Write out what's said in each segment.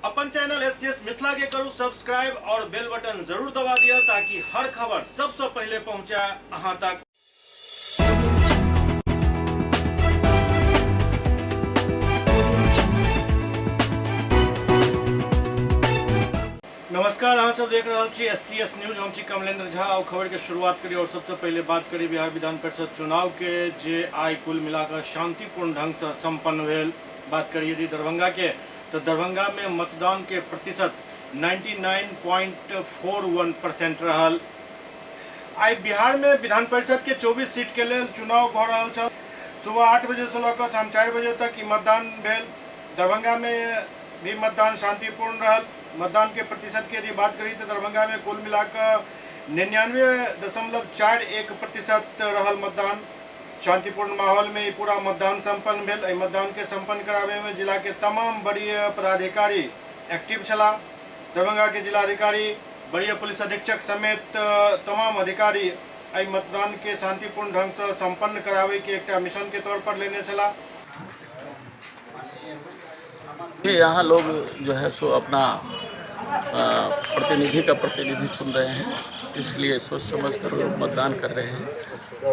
अपन channel SCS Mithila के करू सब्सक्राइब और बेल बटन जरूर दबा दिया ताकि हर खबर सबसे पहले पहुंचे अहां तक। नमस्कार, अहाँ सब देख रहल छी एससीएस न्यूज। हम छी कमलेंद्र झा। और खबर के शुरुआत करी और सबसे पहले बात करी बिहार विधान परिषद चुनाव के, जे आइ कुल मिलाकर शांतिपूर्ण ढंग से संपन्न भेल। बात करी यदि दरभंगा के, तो दरभंगा में मतदान के प्रतिशत 99.41% रहल। आइ बिहार में विधान परिषद के 24 सीट के लेल चुनाव भऽ रहल छल। सुबह 8 बजे से लऽ कऽ शाम 4 बजे तक ई मतदान भेल। दरभंगा में भी मतदान शांतिपूर्ण रहल। मतदान के प्रतिशत के यदि बात करी तो दरभंगा में कुल मिलाकर 99.41% रहल मतदान। शांतिपूर्ण माहौल में पूरा मतदान संपन्न भेल। एहि मतदान के संपन्न करावे में जिला के तमाम वरीय पदाधिकारी एक्टिव छलाह। दरभंगा के जिलाधिकारी, वरीय पुलिस अधीक्षक समेत तमाम अधिकारी एहि मतदान के शांतिपूर्ण ढंग से संपन्न करावे के एकटा मिशन के तौर पर लेने छलाह। यहाँ लोग जो है सो अपना प्रतिनिधि का प्रतिनिधि चुन रहे हैं, इसलिए सोच समझ कर लोग मतदान कर रहे हैं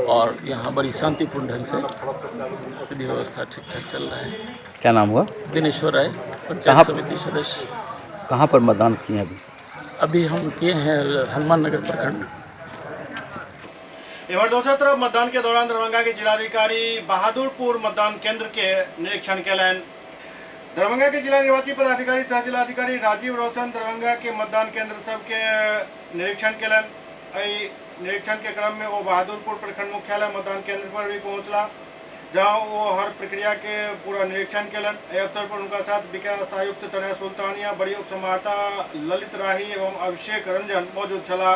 और यहाँ बड़ी शांतिपूर्ण ढंग से विधि व्यवस्था ठीक ठाक चल रहा है। क्या नाम हुआ? दिनेश्वर राय, पंचायत समिति सदस्य। कहाँ पर मतदान किए अभी? अभी हम किए हैं हनुमान नगर प्रखंड। इधर दोसर तरफ मतदान के दौरान दरभंगा के जिलाधिकारी बहादुरपुर मतदान केंद्र के निरीक्षण केलनि। दरभंगा के जिला निर्वाची पदाधिकारी सह जिलाधिकारी राजीव रोशन दरभंगा के मतदान केंद्र सबके निरीक्षण केलनि। एहि निरीक्षण के क्रम में वो बहादुरपुर प्रखंड मुख्यालय मतदान केंद्र पर भी पहुंचला, जहां वो हर प्रक्रिया के पूरा निरीक्षण केलनि। एहि अवसर पर उनका साथ विकास आयुक्त तनय सुल्तानिया, बड़ी उपसमाहर्ता ललित राही एवं अभिषेक रंजन मौजूद छलाह।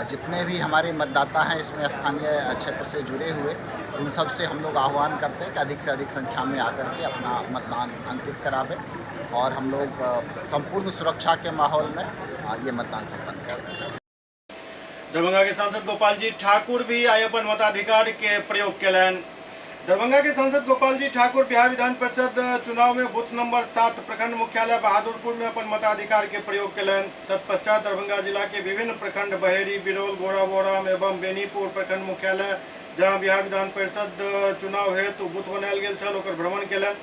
जितने भी हमारे मतदाता हैं इसमें स्थानीय क्षेत्र से जुड़े हुए, उन सब से हम लोग आह्वान करते हैं कि अधिक से अधिक संख्या में आकर के अपना मतदान अंकित करावें और हम लोग संपूर्ण सुरक्षा के माहौल में ये मतदान संपन्न करें। दरभंगा के सांसद गोपाल जी ठाकुर भी आइ अपन मताधिकार के प्रयोग केलनि। दरभंगा के सांसद गोपाल जी ठाकुर बिहार विधान परिषद चुनाव में बूथ नंबर 7 प्रखंड मुख्यालय बहादुरपुर में अपन मताधिकार के प्रयोग केलनि। तत्पश्चात दरभंगा जिला के विभिन्न प्रखंड बहेरी, बिरौल, गोराबोराम एवं बेनीपुर प्रखंड मुख्यालय जहां बिहार विधान परिषद चुनाव हेतु बूथ बनायल गेल छल, ओकर भ्रमण केलनि।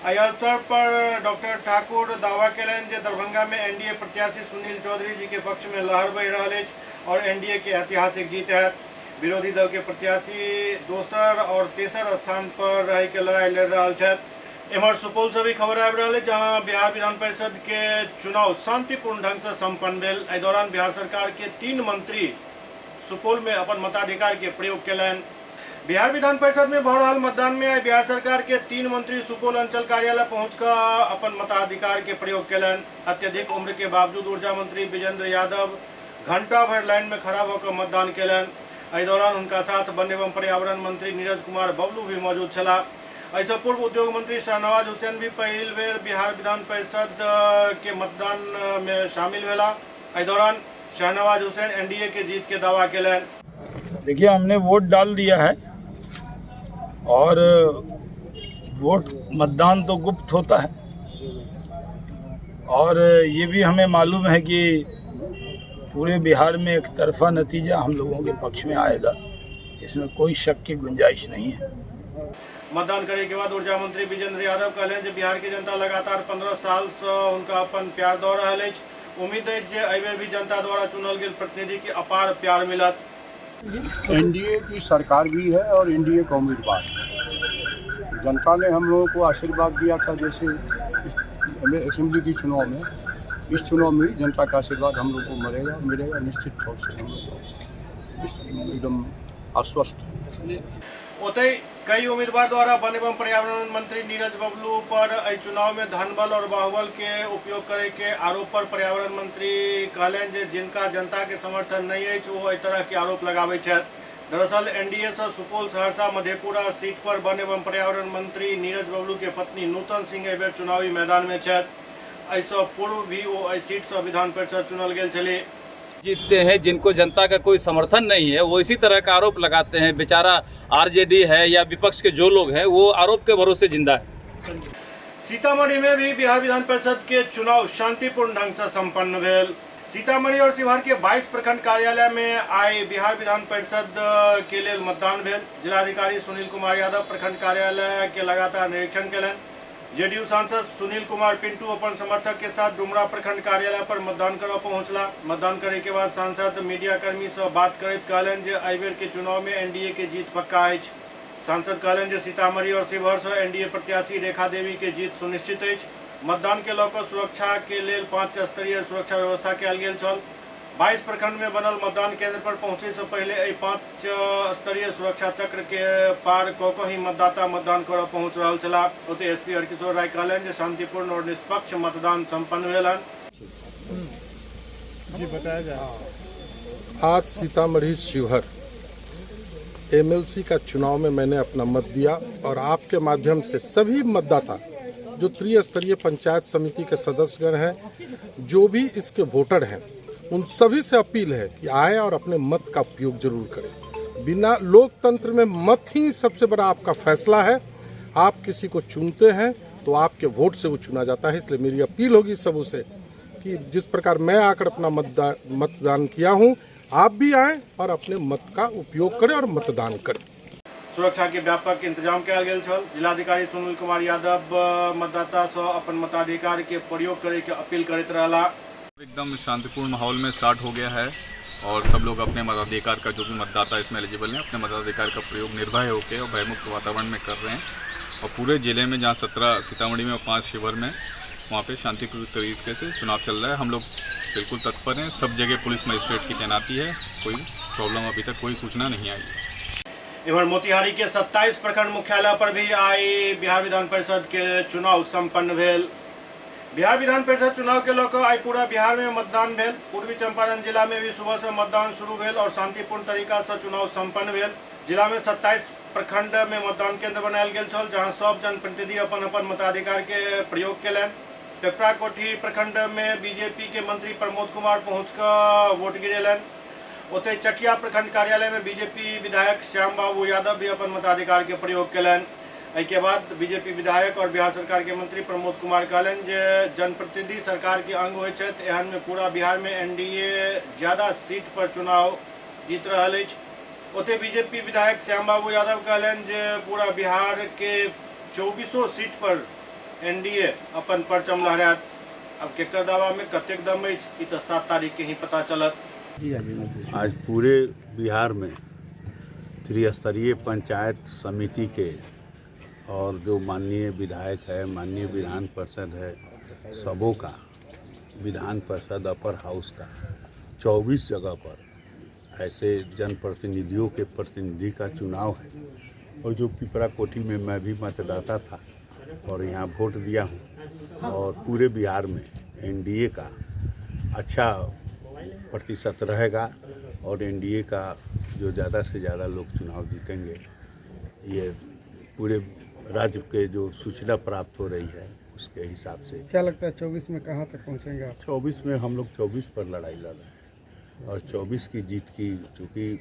एहि अवसर पर डॉक्टर ठाकुर दावा केलनि जे दरभंगा में एनडीए प्रत्याशी सुनील चौधरी जी के पक्ष में लहर बहि रहल अछि और एनडीए के ऐतिहासिक जीत है। विरोधी दल के प्रत्याशी दोसर और तेसर स्थान पर रह के लड़ाई लड़ रहा छथि। एम्हर सुपौल से भी खबर आबि रहल है, जहां बिहार विधान परिषद के चुनाव शांतिपूर्ण ढंग से संपन्न भेल। एहि दौरान बिहार सरकार के 3 मंत्री सुपौल में अपन मताधिकार के प्रयोग केलनि। बिहार विधान परिषद में भऽ रहल मतदान में आइ बिहार सरकार के 3 मंत्री सुपौल अंचल कार्यालय पहुँच कऽ अपन मताधिकार के प्रयोग केलनि। अत्यधिक उम्र के बावजूद ऊर्जा मंत्री विजेंद्र यादव घंटा भरि लाइन में खड़ा होकर मतदान केलनि। एहि दौरान उनका साथ वन एवं पर्यावरण मंत्री नीरज कुमार बबलू भी मौजूद छलाह। एहिसँ पूर्व उद्योग मंत्री शाहनवाज हुसैन भी पहिल बेर बिहार विधान परिषद के मतदान में शामिल भेलाह। एहि दौरान शाहनवाज हुसैन एनडीए के जीत के दावा केलनि। देखिए, हमने वोट डाल दिया है और वोट मतदान तो गुप्त होता है और ये भी हमें मालूम है कि पूरे बिहार में एक तरफा नतीजा हम लोगों के पक्ष में आएगा, इसमें कोई शक की गुंजाइश नहीं है। मतदान करे के बाद ऊर्जा मंत्री विजेंद्र यादव कहलनि जे बिहार के जनता लगातार 15 साल से उनका अपन प्यार दऽ रहल अछि। उम्मीद अछि जे एहि बेर भी जनता द्वारा चुनल गेल प्रतिनिधि के अपार प्यार मिलत। एनडीए की सरकार भी है और एनडीए का उम्मीदवार। जनता ने हम लोगों को आशीर्वाद दिया था, जैसे असेंबली की चुनाव में, इस चुनाव में जनता का आशीर्वाद हम लोग को मिलेगा निश्चित तौर से। हम लोग एकदम आश्वस्त। ओतहि कई उम्मीदवार द्वारा वन एवं पर्यावरण मंत्री नीरज बबलू पर एहि चुनाव में धनबल और बाहुबल के उपयोग करे के आरोप पर पर्यावरण मंत्री कहलनि जे जिनका जनता के समर्थन नहीं अछि वो एहि तरह के आरोप लगाबै छथि। दरअसल एनडीए से सुपौल, सहरसा, मधेपुरा सीट पर वन एवं पर्यावरण मंत्री नीरज बबलू के पत्नी नूतन सिंह एहि बेर चुनावी मैदान में छथि। एहिसँ पूर्व भी वो एहि सीट से विधान परिषद चुनल गेल छली। जीतते हैं जिनको जनता का कोई समर्थन नहीं है, वो इसी तरह का आरोप लगाते हैं। बेचारा आरजेडी है या विपक्ष के जो लोग हैं वो आरोप के भरोसे जिंदा है। सीतामढ़ी में भी बिहार विधान परिषद के चुनाव शांतिपूर्ण ढंग से संपन्न भेल। सीतामढ़ी और शिवहर के 22 प्रखंड कार्यालय में आइ बिहार विधान परिषद के लेल मतदान भेल। जिलाधिकारी सुनील कुमार यादव प्रखंड कार्यालय के लगातार निरीक्षण केलनि। जेडीयू सांसद सुनील कुमार पिंटू अपन समर्थक के साथ डुमरा प्रखंड कार्यालय पर मतदान करऽ पहुंचला। मतदान करे के बाद सांसद मीडिया कर्मी से बात करैत कहलनि जे एहि बेर के चुनाव में एनडीए के जीत पक्का अछि। सांसद कहलनि जे सीतामढ़ी और शिवहर से एनडीए प्रत्याशी रेखा देवी के जीत सुनिश्चित अछि। मतदान के लऽ कऽ सुरक्षा के लेल 5 स्तरीय सुरक्षा व्यवस्था कयल गेल छल। 22 प्रखंड में बनल मतदान केंद्र पर पहुंचे से पहले एहि 5 स्तरीय सुरक्षा चक्र के पार कऽ कऽ ही मतदाता मतदान करऽ पहुंच रहल छलाह। ओतहि एसपी हरकिशोर राय कहलनि जे शांतिपूर्ण और निष्पक्ष मतदान संपन्न भेल। जी बताया जाए। आज सीतामढ़ी शिवहर एमएलसी का चुनाव में मैंने अपना मत दिया और आपके माध्यम से सभी मतदाता जो त्रिस्तरीय पंचायत समिति के सदस्यगण हैं, जो भी इसके वोटर हैं, उन सभी से अपील है कि आए और अपने मत का उपयोग जरूर करें। बिना लोकतंत्र में मत ही सबसे बड़ा आपका फैसला है। आप किसी को चुनते हैं तो आपके वोट से वो चुना जाता है। इसलिए मेरी अपील होगी सबों से कि जिस प्रकार मैं आकर अपना मतदान किया हूँ, आप भी आएँ और अपने मत का उपयोग करें और मतदान करें। सुरक्षा के व्यापक इंतजाम कयल गेल छल। जिलाधिकारी सुनील कुमार यादव मतदाता से अपन मताधिकार के प्रयोग करे के अपील करैत रहला। एकदम शांतिपूर्ण माहौल में स्टार्ट हो गया है और सब लोग अपने मताधिकार का, जो भी मतदाता इसमें एलिजिबल हैं, अपने मताधिकार का प्रयोग निर्भय होकर और भयमुक्त वातावरण में कर रहे हैं। और पूरे ज़िले में जहाँ 17 सीतामढ़ी में और 5 शिवहर में, वहाँ पे शांतिपूर्ण तरीके से चुनाव चल रहा है। हम लोग बिल्कुल तत्पर हैं। सब जगह पुलिस मजिस्ट्रेट की तैनाती है। कोई प्रॉब्लम अभी तक कोई सूचना नहीं आई है। इधर मोतिहारी के 27 प्रखंड मुख्यालय पर भी आई बिहार विधान परिषद के चुनाव संपन्न भेल। बिहार विधान परिषद चुनाव के लऽ आइ पूरा बिहार में मतदान भेल। पूर्वी चंपारण जिला में भी सुबह से मतदान शुरू भेल और शांतिपूर्ण तरीका से चुनाव संपन्न भेल। जिला में 27 प्रखंड में मतदान केंद्र बनायल गेल छल, जहां सब जनप्रतिनिधि अपन अपन मताधिकार के प्रयोग केलनि। पेपरा कोठी प्रखंड में बीजेपी के मंत्री प्रमोद कुमार पहुँच कऽ वोट गिरेलनि। ओतहि चकिया प्रखंड कार्यालय में बीजेपी विधायक श्याम बाबू यादव भी अपन मताधिकार के प्रयोग केलनि। एहिके बाद बीजेपी विधायक और बिहार सरकार के मंत्री प्रमोद कुमार कहलनि जे जनप्रतिनिधि सरकार के अंग होइ छथि, एहन में पूरा बिहार में एनडीए ज्यादा सीट पर चुनाव जीत रहल अछि। ओतहि बीजेपी विधायक श्याम बाबू यादव कहलनि जे पूरा बिहार के 24 सीट पर एनडीए अपन परचम लहरायत। अब केकर दावा में कतेक दम अछि, ई तऽ 7 तारीख के ही पता चलत। आज पूरे बिहार में त्रिस्तरीय पंचायत समिति के और जो माननीय विधायक है, माननीय विधान परिषद है, सबों का विधान परिषद अपर हाउस का 24 जगह पर ऐसे जनप्रतिनिधियों के प्रतिनिधि का चुनाव है। और जो पिपरा कोठी में मैं भी मतदाता था और यहाँ वोट दिया हूँ। और पूरे बिहार में एनडीए का अच्छा प्रतिशत रहेगा और एनडीए का जो ज़्यादा से ज़्यादा लोग चुनाव जीतेंगे, ये पूरे राज्य के जो सूचना प्राप्त हो रही है उसके हिसाब से। क्या लगता है 24 में कहाँ तक पहुँचेंगे आप? 24 में हम लोग 24 पर लड़ाई लड़ रहे हैं और 24 की जीत की, चूँकि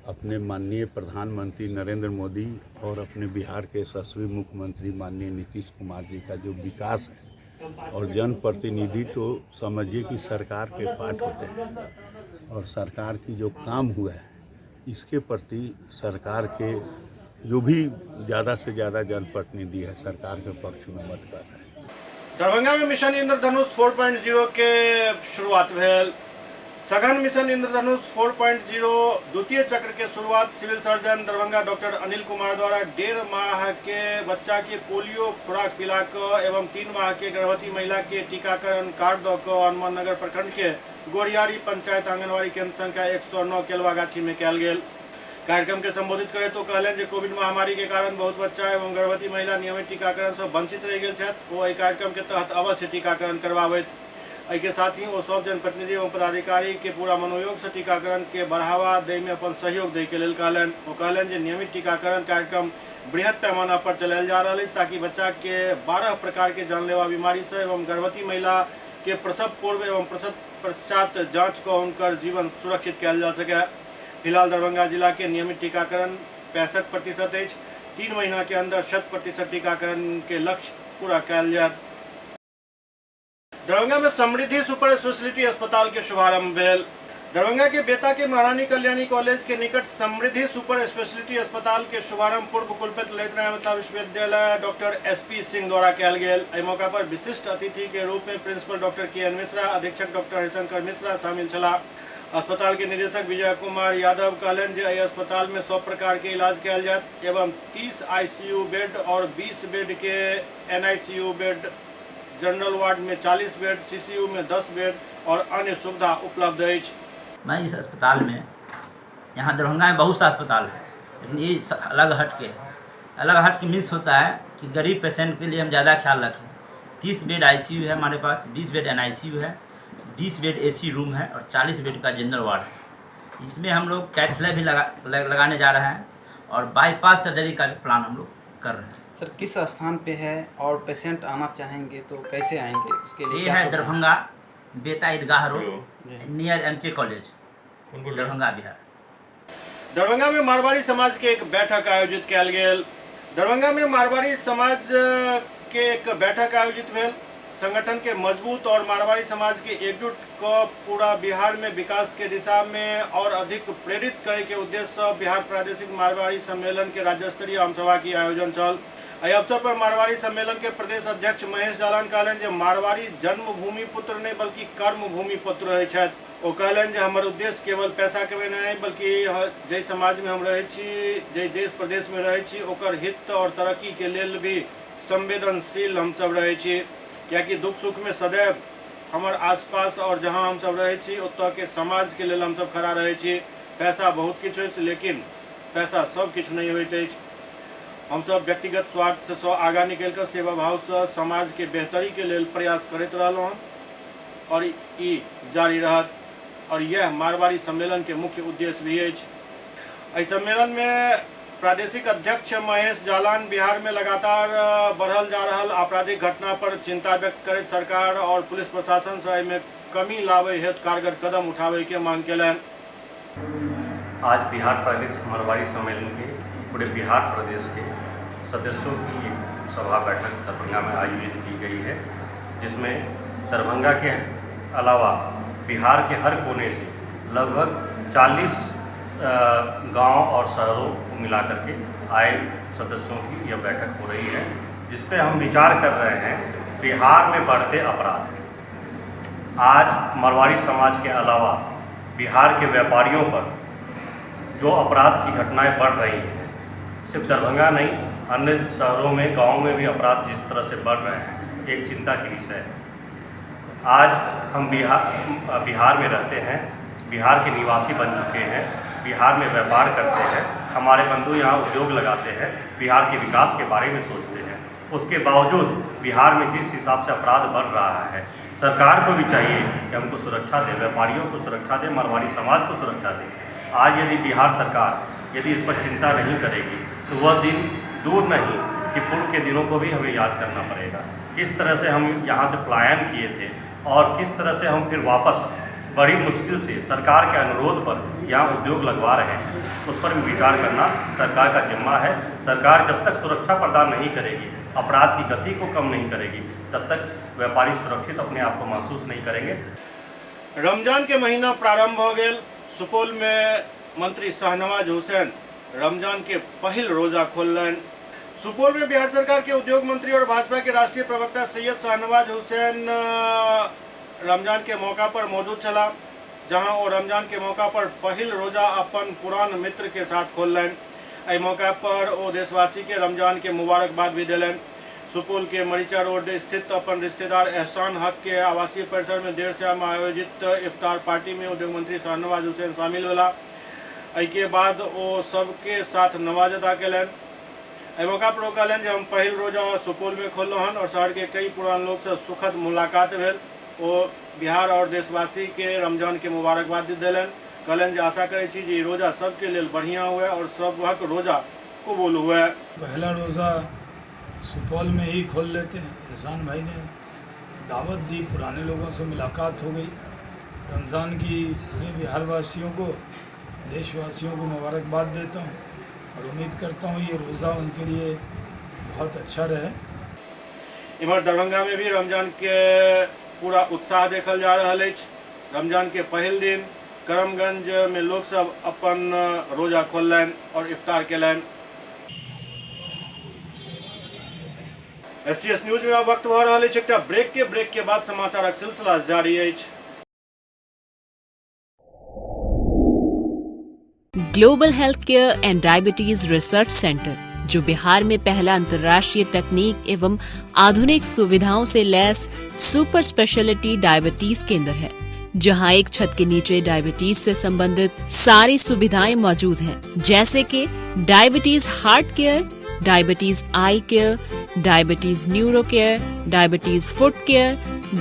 अपने माननीय प्रधानमंत्री नरेंद्र मोदी और अपने बिहार के यशस्वी मुख्यमंत्री माननीय नीतीश कुमार जी का जो विकास है और जनप्रतिनिधि तो समझिए कि सरकार के पार्ट होते हैं और सरकार की जो काम हुआ है इसके प्रति सरकार के जो भी ज़्यादा से ज़्यादा जनप्रतिनिधि है सरकार के पक्ष में मत कर रहे हैं। दरभंगा में मिशन इंद्रधनुष 4.0 के शुरुआत भेल। सघन मिशन इंद्रधनुष 4.0 द्वितीय चक्र के शुरुआत civil surgeon Darbhanga doctor Anil Kumar द्वारा 1.5 माह के बच्चा के पोलियो खुराक पिला कऽ एवं 3 माह के गर्भवती महिला के टीकाकरण कार्ड दऽ कऽ हनुमान नगर प्रखंड के गोरियारी पंचायत आंगनबाड़ी केंद्र संख्या 109 केलवागाछी में कयल गेल। कार्यक्रम के संबोधित करैत ओ कहलनि जे कोविड महामारी के कारण बहुत बच्चा एवं गर्भवती महिला नियमित टीकाकरण से वंचित रहि गेल छथि। ओ एहि कार्यक्रम के तहत अवश्य टीकाकरण करवाबैत। एहिके साथ ही ओ सब जनप्रतिनिधि एवं पदाधिकारी के पूरा मनोयोग से टीकाकरण के बढ़ावा दै में अपन सहयोग दै के लेल कहलनि। ओ कहलनि जे नियमित टीकाकरण कार्यक्रम बृहद पैमाना पर चलायल जा रहल अछि ताकि बच्चा के 12 प्रकार के जानलेवा बीमारी से एवं गर्भवती महिला के प्रसव पूर्व एवं प्रसव पश्चात जाँच कऽ हुनकर जीवन सुरक्षित कयल जा सके। फिलहाल दरभंगा जिला के नियमित टीकाकरण 65% अछि। 3 महीना के अंदर 100% टीकाकरण के लक्ष्य पूरा कयल जायत। दरभंगा में समृद्धि सुपर स्पेशलिटी अस्पताल के शुभारंभ भेल। दरभंगा के बेता के महारानी कल्याणी कॉलेज के निकट समृद्धि सुपर स्पेशलिटी अस्पताल के शुभारंभ पूर्व कुलपति ललित नारायण मिथिला विश्वविद्यालय डॉक्टर एसपी सिंह द्वारा कयल गेल। एहि मौका पर विशिष्ट अतिथि के रूप में प्रिंसिपल डॉक्टर के एन मिश्रा, अधीक्षक डॉक्टर हरिशंकर मिश्रा शामिल छलाह। अस्पताल के निदेशक विजय कुमार यादव कहलनि जे एहि अस्पताल में सब प्रकार के इलाज कयल जायत एवं 30 आईसीयू बेड और 20 बेड के एनआईसीयू बेड, जनरल वार्ड में 40 बेड, सीसीयू में 10 बेड और अन्य सुविधा उपलब्ध अछि। मैं इस अस्पताल में, यहाँ दरभंगा में बहुत सा अस्पताल है, लेकिन ये अलग हट के है। अलग हट के मीन्स होता है कि गरीब पेशेंट के लिए हम ज़्यादा ख्याल रखें। 30 बेड आईसीयू है हमारे पास, 20 बेड एनआईसीयू है, 20 बेड एसी रूम है और 40 बेड का जनरल वार्ड है। इसमें हम लोग कैथ लैब भी लगाने जा रहे हैं और बाईपास सर्जरी का भी प्लान हम लोग कर रहे हैं। सर, किस स्थान पे है और पेशेंट आना चाहेंगे तो कैसे आएंगे, उसके लिए ये है Darbhanga Beta Idgah road, near MK college, Darbhanga Bihar. Darbhanga में मारवाड़ी समाज के एक बैठक आयोजित कयल गेल। दरभंगा में मारवाड़ी समाज के एक बैठक आयोजित भेल। संगठन के मजबूत और मारवाड़ी समाज के एकजुट को पूरा बिहार में विकास के दिशा में और अधिक प्रेरित करे के उद्देश्य से बिहार प्रादेशिक मारवाड़ी सम्मेलन के राज्य स्तरीय आमसभा की आयोजन छल। एहि अवसर पर मारवाड़ी सम्मेलन के प्रदेश अध्यक्ष महेश जालान कहलनि जे मारवाड़ी जन्मभूमि पुत्र नहीं बल्कि कर्मभूमि पुत्र होइ छथि। ओ कहलनि जे हमर उद्देश्य केवल पैसा कमेनाइ नहीं बल्कि जाहि समाज में हम रहै छी, जाहि देश प्रदेश में रहै छी, ओकर हित और तरक्की के लेल भी संवेदनशील हमसब रहै छी, कियाकि दुख सुख में सदैव हमर आसपास और जहाँ हमसब रहै छी ओतऽ के समाज के लेल हमसब खड़ा रहै छी। पैसा बहुत किछु अछि लेकिन पैसा सब किछु नहीं होइत अछि। हमसब व्यक्तिगत स्वार्थ से आगाँ निकलि कऽ सेवा भाव से समाज के बेहतरी के लेल प्रयास करैत रहलहुँ और ई जारी रहत और यह मारवाड़ी सम्मेलन के मुख्य उद्देश्य भी अछि। एहि सम्मेलन में प्रादेशिक अध्यक्ष महेश जालान बिहार में लगातार बढ़ल जा रहल आपराधिक घटना पर चिंता व्यक्त करैत सरकार और पुलिस प्रशासन से एहिमे कमी लाबै हेतु कारगर कदम उठाबै के मांग केलनि। आज बिहार प्रादेशिक मारवाड़ी सम्मेलन के पूरे बिहार प्रदेश के सदस्यों की एक सभा बैठक दरभंगा में आयोजित की गई है, जिसमें दरभंगा के अलावा बिहार के हर कोने से लगभग 40 गांव और शहरों को मिला करके आए सदस्यों की यह बैठक हो रही है, जिस पे हम विचार कर रहे हैं बिहार में बढ़ते अपराध। आज मारवाड़ी समाज के अलावा बिहार के व्यापारियों पर जो अपराध की घटनाएं बढ़ रही हैं, सिर्फ दरभंगा नहीं अन्य शहरों में गाँव में भी अपराध जिस तरह से बढ़ रहे हैं, एक चिंता की विषय है। आज हम बिहार में रहते हैं, बिहार के निवासी बन चुके हैं, बिहार में व्यापार करते हैं, हमारे बंधु यहाँ उद्योग लगाते हैं, बिहार के विकास के बारे में सोचते हैं। उसके बावजूद बिहार में जिस हिसाब से अपराध बढ़ रहा है, सरकार को भी चाहिए कि हमको सुरक्षा दे, व्यापारियों को सुरक्षा दे, मारवाड़ी समाज को सुरक्षा दे। आज यदि बिहार सरकार यदि इस पर चिंता नहीं करेगी तो वह दिन दूर नहीं कि पूर्व के दिनों को भी हमें याद करना पड़ेगा। किस तरह से हम यहाँ से पलायन किए थे और किस तरह से हम फिर वापस बड़ी मुश्किल से सरकार के अनुरोध पर यहाँ उद्योग लगवा रहे हैं, उस पर भी विचार करना सरकार का जिम्मा है। सरकार जब तक सुरक्षा प्रदान नहीं करेगी, अपराध की गति को कम नहीं करेगी, तब तक व्यापारी सुरक्षित अपने आप को महसूस नहीं करेंगे। रमजान के महीना प्रारंभ हो गया। सुपौल में मंत्री शाहनवाज हुसैन रमजान के पहिल रोजा खोललनि। सुपौल में बिहार सरकार के उद्योग मंत्री और भाजपा के राष्ट्रीय प्रवक्ता सैयद शाहनवाज हुसैन रमजान के मौका पर मौजूद छला, जहां वो रमजान के मौका पर पहिल रोजा अपन पुरान मित्र के साथ खोललनि। एहि मौका पर ओ देशवासी के रमजान के मुबारकबाद भी देलनि। सुपौल के मरीचा रोड स्थित अपन रिश्तेदार एहसान हक के आवासीय परिसर में देर शाम आयोजित इफ्तार पार्टी में उद्योग मंत्री शाहनवाज हुसैन शामिल भेला। एहिके बाद ओ सबके साथ नमाज अदा केलनि। एहि मौका पर ओ कहलनि जे हम पहिल रोजा सुपौल में खोललहुँ हन और शहर के कई पुरान लोग से सुखद मुलाकात भेल। ओ बिहार और देशवासी के रमजान के मुबारकबाद देलनि। कहलनि जे आशा करै छी जे रोजा सबके लेल बढ़िया हुए और सबहक रोजा कबूल हुए। पहला रोज़ा सुपौल में ही खोल लेते हैं। एहसान भाई ने दावत दी, पुराने लोगों से मुलाकात हो गई। रमज़ान की पूरे बिहारवासियों को, देशवासियों को मुबारकबाद देता हूँ और उम्मीद करता हूँ ये रोज़ा उनके लिए बहुत अच्छा रहे। इम्हर दरभंगा में भी रमजान के पूरा उत्साह देखल जा रहल अछि। रमजान के पहिल दिन करमगंज में लोग सब अपन रोजा खोललनि और इफ्तार केलनि। एससीएस न्यूज में अब वक्त भऽ रहल अछि एकटा ब्रेक के बाद समाचारक सिलसिला जारी अछि। Global health care and diabetes research centre, जो बिहार में पहला अंतर्राष्ट्रीय तकनीक एवं आधुनिक सुविधाओं से लैस सुपर स्पेशलिटी डायबिटीज केंद्र है, जहां एक छत के नीचे डायबिटीज से संबंधित सारी सुविधाएं मौजूद हैं, जैसे कि diabetes heart care, diabetes eye care, diabetes neuro care, diabetes foot care,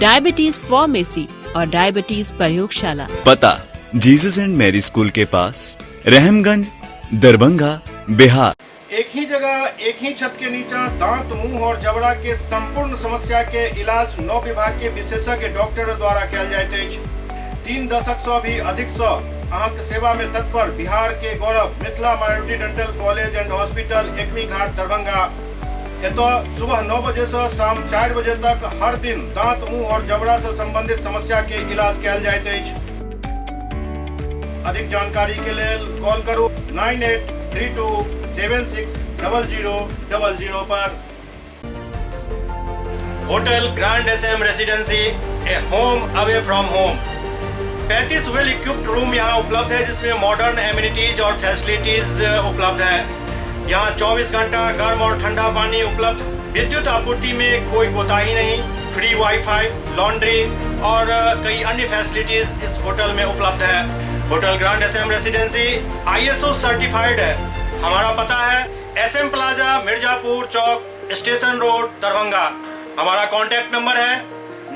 diabetes pharmacy और डायबिटीज प्रयोगशाला। पता जीसस एंड मैरी स्कूल के पास, रहमगंज, दरभंगा, बिहार। एक ही जगह एक ही छत के नीचा दांत, मुंह और जबड़ा के संपूर्ण समस्या के इलाज 9 विभाग के विशेषज्ञ डॉक्टर द्वारा कयल जाइत अछि। 3 दशक से भी अधिक से अहाँके सेवा में तत्पर बिहार के गौरव Mithila minority dental college and hospital, Ekmi Ghat, Darbhanga. एतय सुबह 9 बजे से शाम 4 बजे तक हर दिन दांत, मुंह और जबड़ा से संबंधित समस्या के इलाज कयल जाइत अछि। अधिक जानकारी के लेल कॉल करू 9832 760000 पर। Hotel grand SM residency, a home away from home. 35 well equipped room यहाँ उपलब्ध है, जिसमें मॉडर्न एमिनिटीज और फैसिलिटीज उपलब्ध है। यहाँ 24 घंटा गर्म और ठंडा पानी उपलब्ध, विद्युत आपूर्ति में कोई कोताही नहीं, फ्री वाईफाई, लॉन्ड्री और कई अन्य फैसिलिटीज इस होटल में उपलब्ध है। Hotel grand SM residency ISO certified है। हमारा पता है SM plaza, Mirzapur Chowk, station road, Darbhanga. हमारा कॉन्टैक्ट नंबर है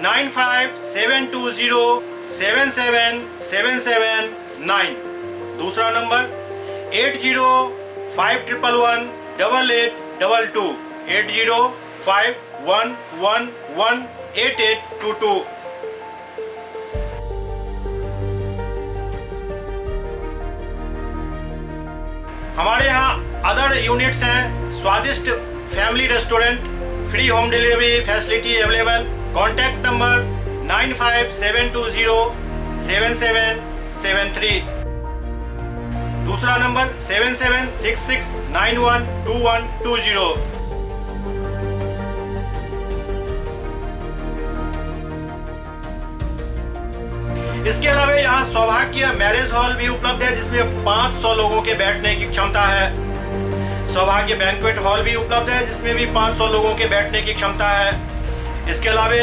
957207 77779। दूसरा नंबर 805111 8822, 805111 8822। हमारे यहाँ अदर यूनिट्स हैं, स्वादिष्ट family restaurant, free home delivery facility available. Contact number 95720 7773। दूसरा नंबर 776691 2120। इसके अलावा यहाँ सौभाग्य मैरिज हॉल भी उपलब्ध है, जिसमें 500 लोगों के बैठने की क्षमता है। सौभाग्य बैंक्वेट हॉल भी उपलब्ध है, जिसमें भी 500 लोगों के बैठने की क्षमता है। इसके अलावा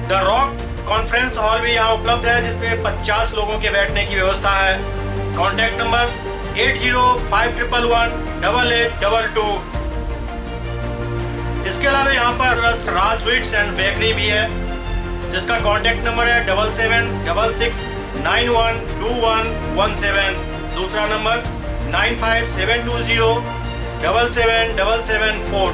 the rock conference hall भी यहाँ उपलब्ध है, जिसमें 50 लोगों के बैठने की व्यवस्था है। Contact number 805111 8822। इसके अलावा यहाँ पर राज स्वीट्स एंड बेकरी भी है, जिसका कॉन्टैक्ट नंबर है 7766 91 21 17। दूसरा नंबर 95720 77774।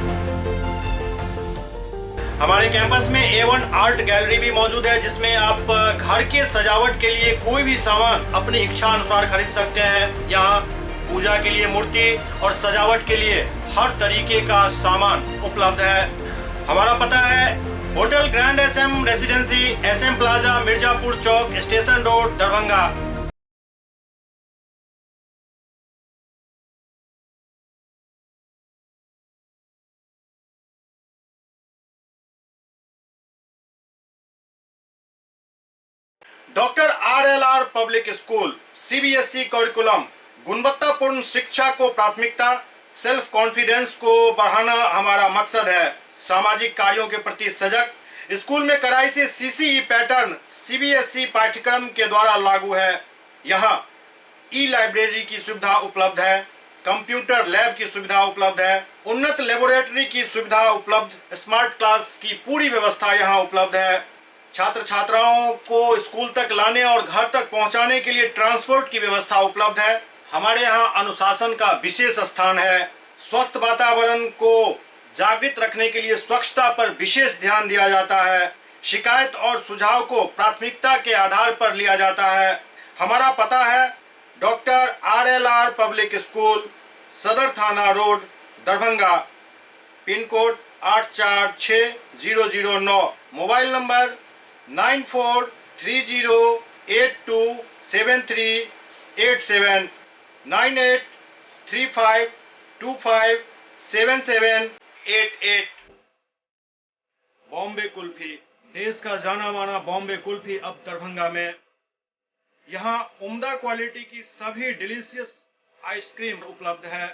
हमारे कैंपस में A1 art gallery भी मौजूद है, जिसमें आप घर के सजावट के लिए कोई भी सामान अपनी इच्छा अनुसार खरीद सकते हैं। यहाँ पूजा के लिए मूर्ति और सजावट के लिए हर तरीके का सामान उपलब्ध है। हमारा पता है hotel grand SM residency, SM plaza, Mirzapur Chowk, station road, Darbhanga. Doctor RLR public school, CBSE curriculum, गुणवत्तापूर्ण शिक्षा को प्राथमिकता, सेल्फ कॉन्फिडेंस को बढ़ाना हमारा मकसद है। सामाजिक कार्यों के प्रति सजग, स्कूल में कड़ाई से सीसीई पैटर्न सीबीएसई पाठ्यक्रम के द्वारा लागू है। यहाँ ई लाइब्रेरी की सुविधा उपलब्ध है, कंप्यूटर लैब की सुविधा उपलब्ध है, उन्नत लेबोरेटरी की सुविधा उपलब्ध, स्मार्ट क्लास की पूरी व्यवस्था यहाँ उपलब्ध है। छात्र छात्राओं को स्कूल तक लाने और घर तक पहुंचाने के लिए ट्रांसपोर्ट की व्यवस्था उपलब्ध है। हमारे यहाँ अनुशासन का विशेष स्थान है। स्वस्थ वातावरण को जागृत रखने के लिए स्वच्छता पर विशेष ध्यान दिया जाता है। शिकायत और सुझाव को प्राथमिकता के आधार पर लिया जाता है। हमारा पता है doctor RLR public school, Sadar थाना road, Darbhanga, pin code 8 4 6 0 0 9। Mobile number 9 4 3 0 8 2 7 3 8 7, 9 8 3 5 2 5 7 7 8 8। Bombay kulfi, देश का जाना माना बॉम्बे कुल्फी अब दरभंगा में। यहाँ उम्दा क्वालिटी की सभी डिलीशियस आइसक्रीम उपलब्ध है।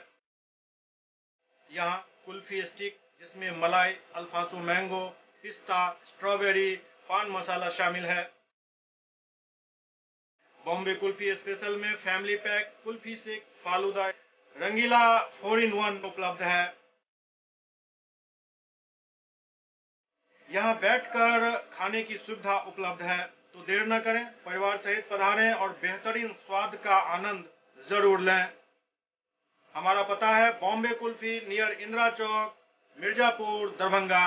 यहाँ कुल्फी स्टिक जिसमें मलाई, अल्फांसो मैंगो, पिस्ता, स्ट्रॉबेरी, पान मसाला शामिल है। बॉम्बे कुल्फी स्पेशल में family pack, kulfi shake, falooda, Rangeela 4 in 1 उपलब्ध है। यहाँ बैठकर खाने की सुविधा उपलब्ध है, तो देर न करें, परिवार सहित पधारें और बेहतरीन स्वाद का आनंद जरूर लें। हमारा पता है बॉम्बे कुल्फी, नियर इंदिरा चौक, मिर्जापुर, दरभंगा।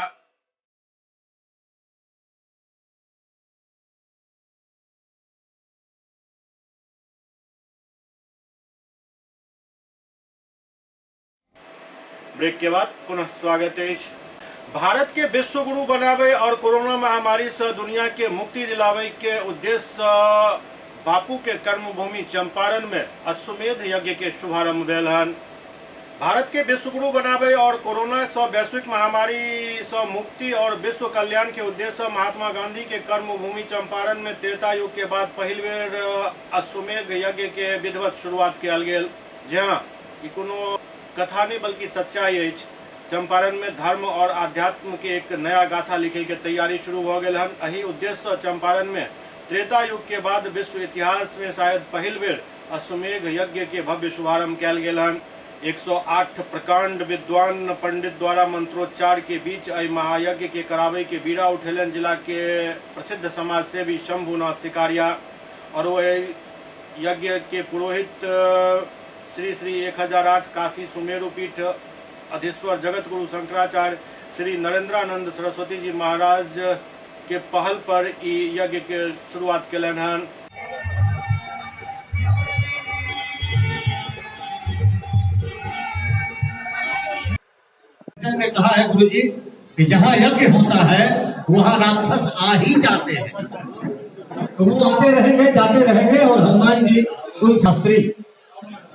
ब्रेक के बाद पुनः स्वागत है। भारत के विश्व गुरु बनावे और कोरोना महामारी से दुनिया के मुक्ति दिलावे के उद्देश्य से बापू के कर्मभूमि चंपारण में अश्वमेध यज्ञ के शुभारंभ भेल हन। भारत के विश्व गुरु बनावे और कोरोना से वैश्विक महामारी से मुक्ति और विश्व कल्याण के उद्देश्य से महात्मा गांधी के कर्मभूमि चंपारण में त्रेता युग के बाद पहिल बेर अश्वमेध यज्ञ के विधिवत शुरुआत कयल गेल। जहाँ ई कोनो कथा नहीं बल्कि सच्चाई अछि। चंपारण में धर्म और आध्यात्म के एक नया गाथा लिखे के तैयारी शुरू हो गेल हन। एही उद्देश्य से चंपारण में त्रेता युग के बाद विश्व इतिहास में शायद पहिल बेर अश्वमेघ यज्ञ के भव्य शुभारंभ कयल गेल हन। 108 प्रकांड विद्वान पंडित द्वारा मंत्रोच्चार के बीच एहि महायज्ञ के करावे के बीड़ा उठेलन जिला के प्रसिद्ध समाज सेवी शंभुनाथ शिकारिया और वो यज्ञ के पुरोहित श्री श्री 1008 काशी सुमेरु पीठ अधीश्वर जगत गुरु शंकराचार्य श्री नरेंद्रानंद सरस्वती जी महाराज के पहल पर ई यज्ञ के शुरुआत कयलनि हन। ने कहा है गुरु जी कि जहाँ यज्ञ होता है वहाँ राक्षस आ ही जाते हैं, तो वो आते रहेंगे जाते रहेंगे। और हनुमान जी उन शास्त्री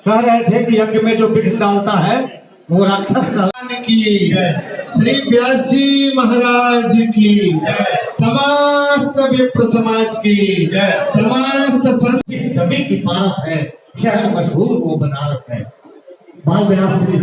कह रहे थे कि यज्ञ में जो विघ्न डालता है वो राक्षस की। श्री व्यास जी महाराज की, समस्त विप्र समाज की, समस्त संत जमी की पारस है, शहर मशहूर वो बनारस है। बाल व्यास श्री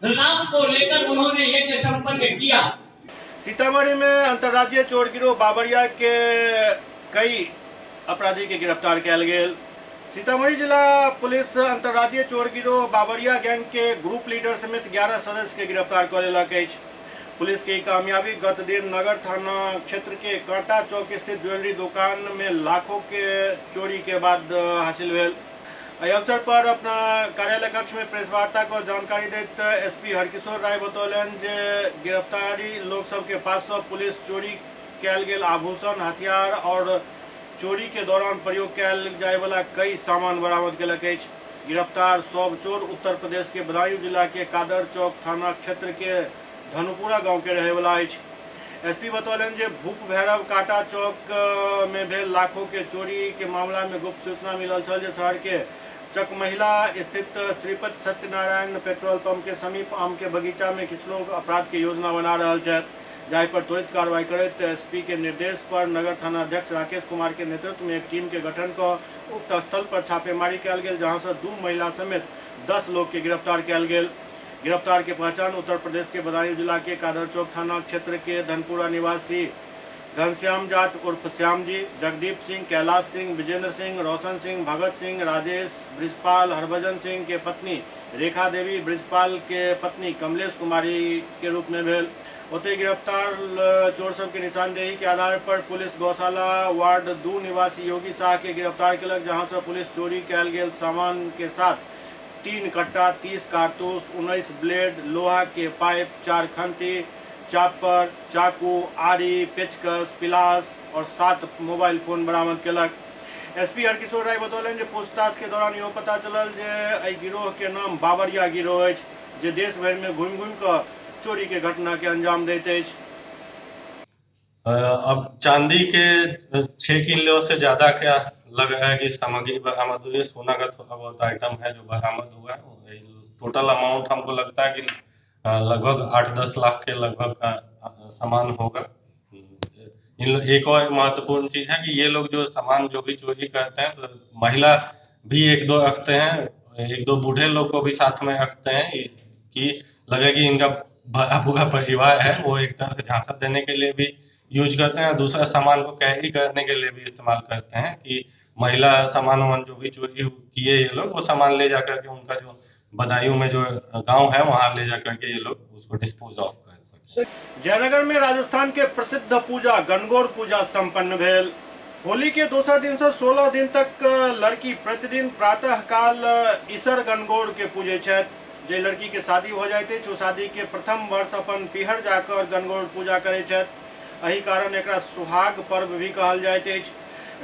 नाम को लेकर उन्होंने यज्ञ संपन्न किया। सीतामढ़ी में अंतर्राज्यीय चोर गिरोह बाबरिया के कई अपराधी के गिरफ्तार कयल गेल। सीतामढ़ी जिला पुलिस अंतर्राज्यीय चोर गिरोह बाबरिया गैंग के ग्रुप लीडर समेत 11 सदस्य के गिरफ्तार कऽ लेलक अछि। पुलिस के कामयाबी गत दिन नगर थाना क्षेत्र के कांटा चौक स्थित ज्वेलरी दुकान में लाखों के चोरी के बाद हासिल भेल। एहि अवसर पर अपना कार्यालय कक्ष में प्रेस वार्ता को जानकारी दैत एसपी हरकिशोर राय बतौलनि जे गिरफ्तारी लोक सबके पास से पुलिस चोरी कयल गेल आभूषण, हथियार और चोरी के दौरान प्रयोग कयल जाय वाला कई सामान बरामद केलक अछि। गिरफ्तार सब चोर उत्तर प्रदेश के बदायूं जिला के कादर चौक थाना क्षेत्र के धनुपुरा गांव के रहे वाला अछि। एसपी बतौलनि जे भूप भैरव कांटा चौक में भेल लाखों के चोरी के मामला में गुप्त सूचना मिलल छल जे शहर के चकमहिला स्थित श्रीपति सत्यनारायण पेट्रोल पंप के समीप आम के बगीचा में किछु लोग अपराध के योजना बना रहल छथि। जाहि पर त्वरित कार्रवाई करैत एसपी के निर्देश पर नगर थाना अध्यक्ष राकेश कुमार के नेतृत्व में एक टीम के गठन क उक्त स्थल पर छापेमारी कयल गेल, जहां से 2 महिला समेत 10 लोग के गिरफ्तार कयल गेल। गिरफ्तार के पहचान उत्तर प्रदेश के बदायूं जिला के कादर चौक थाना क्षेत्र के धनपुरा निवासी घनश्याम जाट उर्फ श्याम जी, जगदीप सिंह, कैलाश सिंह, विजेंद्र सिंह, रोशन सिंह, भगत सिंह, राजेश ब्रिजपाल, हरभजन सिंह के पत्नी रेखा देवी, ब्रिजपाल के पत्नी कमलेश कुमारी के रूप में भेल। ओतहि गिरफ्तार चोर सब के निशानदेही के आधार पर पुलिस गौशाला वार्ड 2 निवासी योगी शाह के गिरफ्तार केलक, जहां से पुलिस चोरी कयल गेल सामान के साथ 3 कट्टा, 30 कारतूस, 19 ब्लेड, लोहा के पाइप, 4 खंती, चापर, चाकू, आरी, पेचकस, पिलास और 7 मोबाइल फोन बरामद केलक। एसपी हरकिशोर राय बतौलनि जे पूछताछ के दौरान इहो पता चलल जे एहि गिरोह के नाम बाबरिया गिरोह अछि, जे देश भरि में घूमि घूमि कऽ चोरी के घटना के अंजाम दैत अछि। अब चांदी के 6 किलो से ज्यादा क्या लग रहा है कि सामग्री बरामद हुई है। सोना का थोड़ा बहुत आइटम है जो बरामद हुआ है। टोटल अमाउंट हमको लगता है कि लगभग 8-10 लाख के लगभग का सामान होगा। इन एक और महत्वपूर्ण चीज है कि ये लोग जो सामान जो भी चोरी करते हैं तो महिला भी 1-2 रखते हैं, 1-2 बूढ़े लोग को भी साथ में रखते हैं कि लगे कि इनका भरा पूरा परिवार है। वो एक तरह से झांसा देने के लिए भी यूज करते हैं और दूसरा सामान को कैरी करने के लिए भी इस्तेमाल करते हैं कि महिला सामान वामान जो भी चोरी किए ये लोग वो सामान ले जा करके उनका जो बदायूं में जो गांव है वहां ले जाकर के ये लोग उसको डिस्पोज ऑफ कर सकते। जयनगर में राजस्थान के प्रसिद्ध पूजा गणगौर पूजा संपन्न भेल। होली के दोसर दिन से 16 दिन तक लड़की प्रतिदिन प्रातः काल ईसर गणगौर के पूजे छथि। जे लड़की के शादी हो जाइत अछि ओ शादी के प्रथम वर्ष अपन पीहर जाकर गणगौर पूजा करै छथि। एहि कारण एकरा सुहाग पर्व भी कहल जाइत अछि।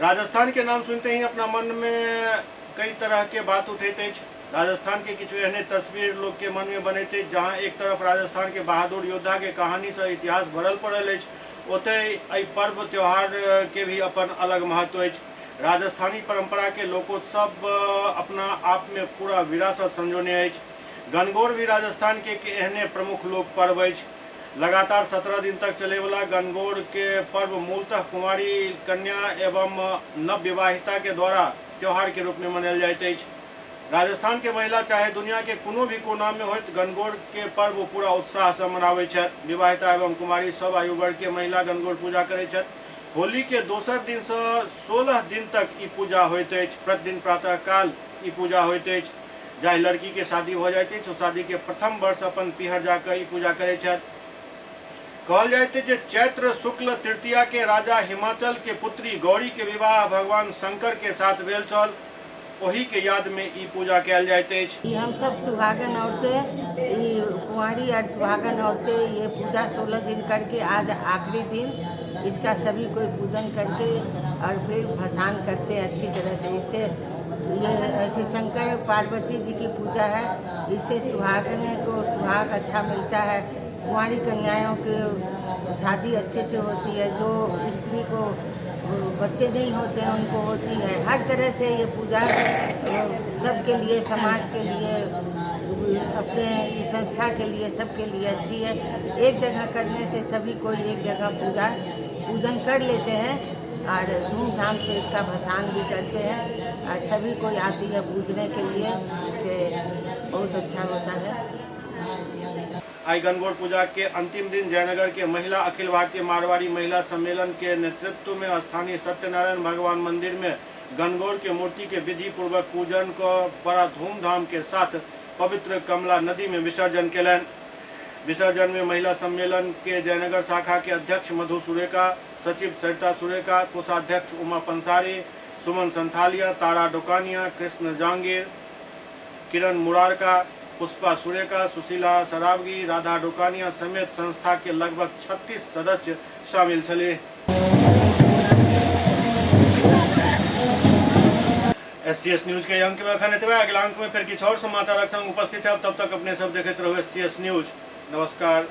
राजस्थान के नाम सुनते ही अपना मन में कई तरह के बात उठैत अछि। राजस्थान के किछु एहने तस्वीर लोग के मन में बनैत अछि, जहां एक तरफ राजस्थान के बहादुर योद्धा के कहानी से इतिहास भरल पड़ल अछि, ओतहि एहि पर्व त्योहार के भी अपन अलग महत्व अछि। राजस्थानी परंपरा के लोकोत्सव अपना आप में पूरा विरासत संजोने अछि। गणगौर भी राजस्थान के एहने प्रमुख लोक पर्व अछि। लगातार 17 दिन तक चलेवाला गणगौर के पर्व मूलतः कुमारी कन्या एवं नवविवाहिता के द्वारा त्योहार के रूप में मनायल जाइत अछि। राजस्थान के महिला चाहे दुनिया के कोनो भी कोना में होइत गणगौर के पर्व पूरा उत्साह से मनाबै छथि। विवाहिता एवं कुमारी सब आयु वर्ग के महिला गणगौर पूजा करै छथि। होली के दोसर दिन से 16 दिन तक ई पूजा होइत अछि। प्रतिदिन प्रातः काल ई पूजा होइत अछि। जाहि लड़की के शादी हो जाइत अछि ओ शादी के प्रथम वर्ष अपन पीहर जाकर ई पूजा करै छथि। कहल जाइत अछि जे चैत्र शुक्ल तृतीया के राजा हिमाचल के पुत्री गौरी के विवाह भगवान शंकर के साथ भेल छल, ओही के याद में ई पूजा कयल जाइत अछि। हम सब सुहागन औरतें, कुंवारी और सुहागन औरतें ये पूजा 16 दिन करके आज आखिरी दिन इसका सभी कोई पूजन करके और फिर भसान करते हैं अच्छी तरह से। इससे ये ऐसे शंकर पार्वती जी की पूजा है। इससे सुहागन को सुहाग अच्छा मिलता है, कुंवारी कन्याओं के शादी अच्छे से होती है, जो स्त्री को बच्चे नहीं होते हैं उनको होती है। हर तरह से ये पूजा सबके लिए, समाज के लिए, अपने संस्था के लिए, सबके लिए अच्छी है। एक जगह करने से सभी कोई एक जगह पूजा पूजन कर लेते हैं और धूमधाम से इसका भसान भी करते हैं और सभी कोई आती है पूजने के लिए, इससे बहुत अच्छा होता है। आई गणगौर पूजा के अंतिम दिन जयनगर के महिला अखिल भारतीय मारवाड़ी महिला सम्मेलन के नेतृत्व में स्थानीय सत्यनारायण भगवान मंदिर में गणगौर के मूर्ति के विधि पूर्वक पूजन को बड़ा धूमधाम के साथ पवित्र कमला नदी में विसर्जन केलनि। विसर्जन में महिला सम्मेलन के जयनगर शाखा के अध्यक्ष मधु सुरेका, सचिव सरिता सुरेका, कोषाध्यक्ष उमा पंसारी, सुमन संथालिया, तारा डोकानिया, कृष्ण जांगीर, किरण मुरारका, पुष्पा सुरेका, सुशीला सरावगी, राधा डोकानिया समेत संस्था के लगभग 36 सदस्य शामिल छले। एससीएस न्यूज के अंक में अखन एतबे। अगला अंक में फिर किछु और समाचारक संग उपस्थित है। तब तक अपने सब देखैत रहू एससीएस न्यूज। नमस्कार।